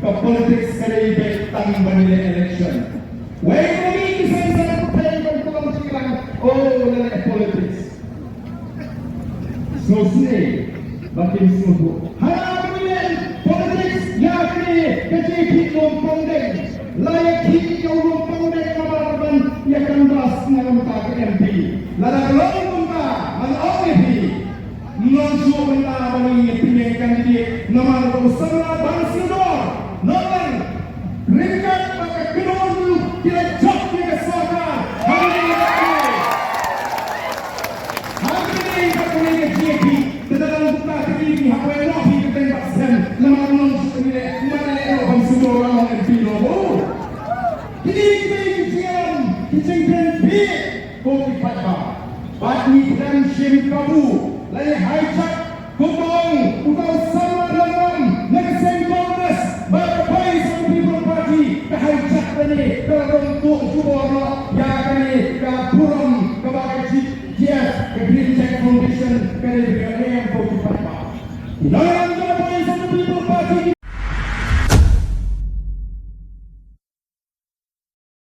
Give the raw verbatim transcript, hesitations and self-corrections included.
Ka politics ka dei beit tang ban ïaleh election. Wei ka mih ki seng seng pyrthei ban pynlong jingïalang, oh, la leh politics. Sngewsih ba kim sngewthuh. Haba ïaleh politics ïa kane ka jingkhih lum pang deng. La ïakhih ïa u lum pang deng namar ban ïa canvass na ka bynta ka M P. Lada ka long kumta, ngan ong ïa phi. Ym long shuh mynta ba ngi ïa pynïeng candidate namar ba u samla Bang Sudor. Nonglang ryngkat bad ka kynhun ki la jop ïa ka sorkar. Ha kane ka kane. Ha kane ka kane ka jingïakhih. Te da dang buka ka dei ki hapdeng noh phi ka teng bad sem. Namar ym long shuh kane. Ym leh noh Bang Sudor la long M P noh. Kine ki dei ki jingïalam ki jingpynbieit. Ko ki paidbah, bad ngi khlem shim kabu, la ïa hijack, kumba ong uta u samla nonglam na ka seng Congress, bad ka Voice of the People Party, ka hijack kane, ka la rung tuh jubor noh ïa kane ka burom kaba ka G F, ka Green Tech Foundation, ka dei ka em ko ki paidbah. Nonglam jong ka